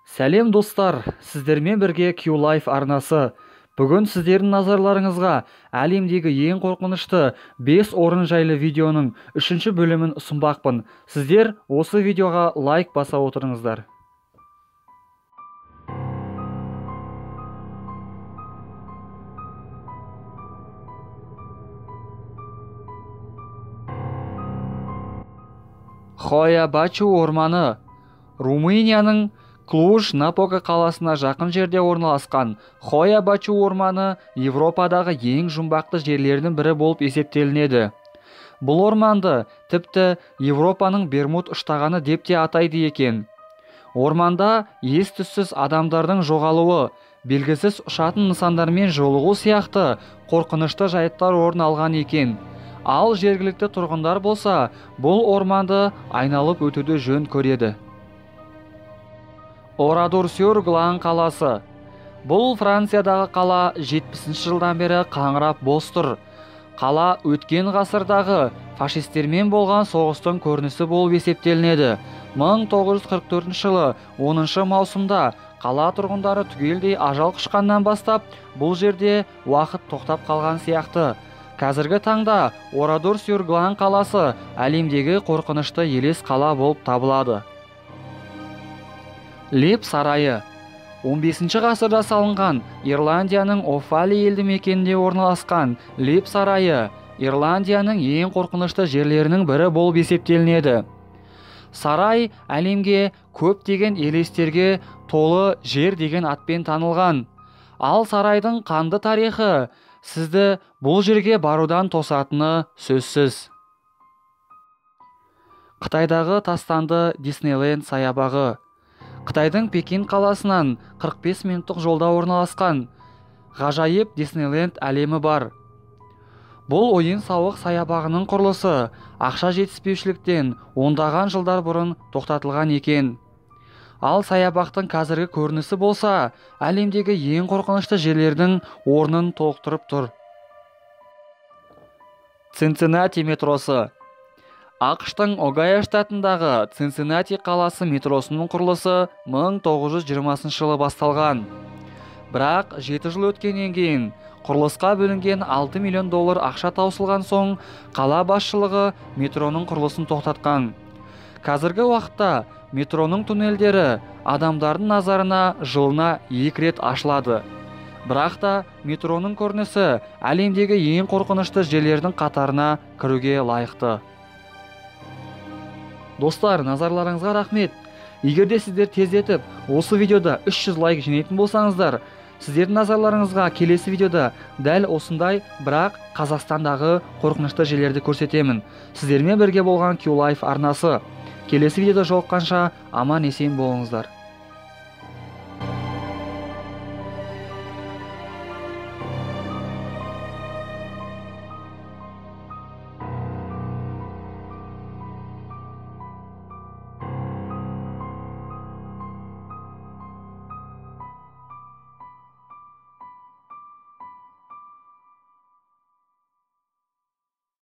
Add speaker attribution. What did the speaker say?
Speaker 1: Сәлем достар, сіздермен бірге Q-Life арнасы. Бүгін сіздердің назарларыңызға әлемдегі ең қорқынышты 5 орын жайлы видеоның 3-ші бөлімін ұсынбақпын. Сіздер осы видеоға лайк баса отырыңыздар. Хоя-Бачу орманы Румынияның Клуж-Напока қаласына жақын жерде орналасқан Хоя-Бачу орманы Европадағы ең жұмбақты жерлердің бірі болып есептелінеді. Бұл орманды тіпті Европаның Бермуд үштағаны деп те атайды екен. Орманда ес-түссіз адамдардың жоғалуы, белгісіз ұшатын нысандармен жолығу сияқты қорқынышты жайттар орын алған екен. Ал жергілікті тұрғындар болса, бұл орманды айналып өтуді жөн көреді. Орадур-сюр-Глан қаласы. Бұл Франциядағы қала 70 жылдан бері қаңырап бос тұр. Қала өткен ғасырдағы фашистермен болған соғыстың көрінісі болып есептелінеді. 1944 жылы 10 маусымда қала тұрғындары түгелдей ажал құшқаннан бастап, бұл жерде уақыт тоқтап қалған сияқты. Қазіргі таңда Орадур-сюр-Глан қаласы әлемдегі қорқынышты елес қала болып табылады. Леп сарайы 15 ғасырда салынған Ирландияның Оффали елді мекенінде орналасқан Леп сарайы Ирландияның ең қорқынышты жерлерінің бірі болып есептелінеді. Сарай әлемге көптеген елестерге толы жер деген атпен танылған. Ал сарайдың қанды тарихы сізді бұл жерге барудан тосатыны сөзсіз. Қытайдағы тастанды Диснейленд саябағы. Қытайдың Пекин қаласынан 45 минуттық жолда орналасқан ғажайып Диснейленд әлемі бар. Бұл ойын-сауық саябағының құрылысы ақша жетіспеушіліктен ондаған жылдар бұрын тоқтатылған екен. Ал саябақтың қазіргі көрінісі болса, әлемдегі ең қорқынышты жерлердің орнын толықтырып тұр. Цинциннати метросы. АҚШ-тың Огайо штатындағы Цинциннати қаласы метросының құрылысы 1920 жылы басталған. Бірақ 7 жыл өткеннен кейін құрылысқа бөлінген 6 миллион доллар ақша таусылған соң қала басшылығы метроның құрылысын тоқтатқан. Қазіргі уақытта метроның туннельдері адамдардың назарына жылына 2 рет ашылады. Бірақ та метроның көрінісі әлемдегі ең қорқынышты жерлердің қатарына кіруге лайықты. Достар, назарларыңызға рахмет. Егер де сіздер тездетіп осы видеода 300 лайк жинайтын болсаңыздар, сіздердің назарларыңызға келесі видеода дәл осындай, бірақ Қазақстандағы қорқынышты жерлерді көрсетемін. Сіздермен бірге болған Q-Life арнасы. Келесі видеода жолыққанша аман есен болыңыздар.